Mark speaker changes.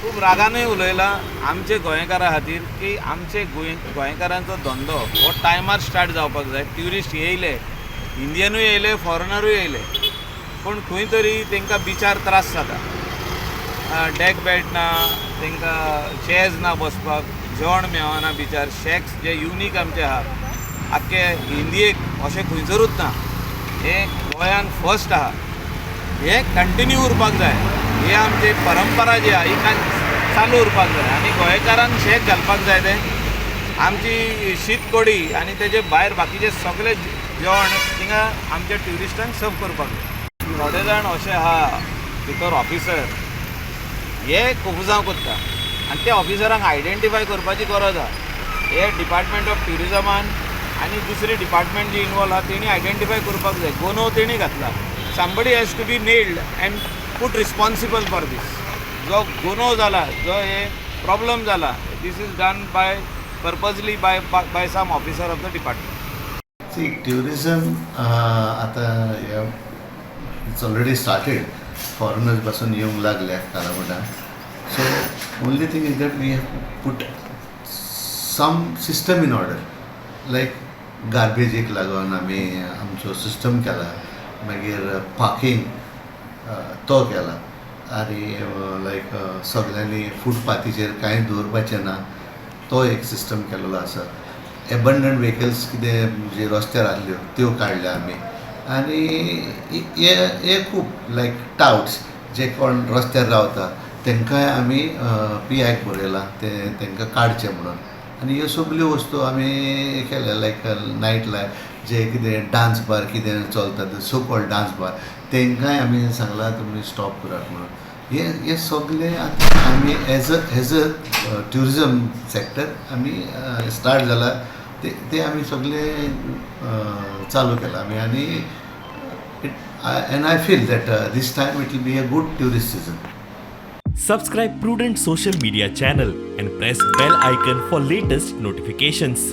Speaker 1: खूब रागानूय उलयलां आमचे गोंयकारां खातीर की आमचे गोंयकारांचो धंदो हो टायमार स्टार्ट जावपाक जाय. ट्युरिस्ट येयले, इंडियनूय येयले, फॉरेनरूय येयले, पूण खंय तरी तांकां बिचार त्रास जाता. डॅक बेड ना तांकां, चेयर्स ना बसपाक, जेवण मेळना बिचार. शॅक्स जे युनीक आमचे आहा, आख्खे इंडियेक अशें खंयसरूच ना, हें गोंयान फर्स्ट आहा. हें कंटिन्यू उरपाक जाय. हे आमची परंपरा जी आहा ही चालू उरपाक जाय आनी गोंयकारांक शेक घालपाक जाय. तें आमची शीत कडी आनी तेजे भायर बाकीचे सगळे जेवण थिंगा आमच्या ट्युरिस्टांक सर्व करपाक जाय. थोडे जाण अशे आहा भितर ऑफिसर, हे कोफुजांव करता आनी त्या ऑफिसरांक आयडेंटिफाय करपाची गरज आहा. हे डिपार्टमेंट ऑफ ट्युरिजमान आनी दुसरी डिपार्टमेंट जी इनवॉल्व आहा तेणी आयडेंटिफाय करपाक जाय. गुन्यांव तेणी घातला. Somebody has to be nailed and put responsible for this. जो गुन्यांव जाला, जो हे प्रॉब्लम जाला, this is done by purposely by some officer of the department.
Speaker 2: See, tourism आतां it's already started. Foreigners पासून येवंक लागले कालांगुटान. So only thing is that we have put some system in order, like गार्बेजीक लागून आमी आमचो system केला, मागीर parking तो केला आनी लायक सगल्यांनी फुटपाथीचेर कांय दवरपाचें ना, तो एक सिस्टम केलेलो आसा. एबंडन व्हेकल्स कितें जे रस्त्यार आहल्यो त्यो काडल्या आमी. आनी हे हे खूब लायक टावट्स जे कोण रस्त्यार रावता तांकांय आमी पी आयक बरयलां, ते तांकां काडचें म्हणून. आनी ह्यो सगल्यो वस्तू आमी केल्या. लायक नायट लायफ जे कितें डांस बार कितें चलता, सो कॉल्ड डांस बार, तांकांय आमी सांगलां तुमी स्टॉप करात म्हणून. हे हे सगळे आतां आमी as a tourism sector आमी स्टार्ट जाला, ते ते आमी सगळे चालू केला आमी. आनी it and I feel that this time it will be a good tourist season.
Speaker 3: Subscribe Prudent Social Media channel and press bell icon for latest notifications.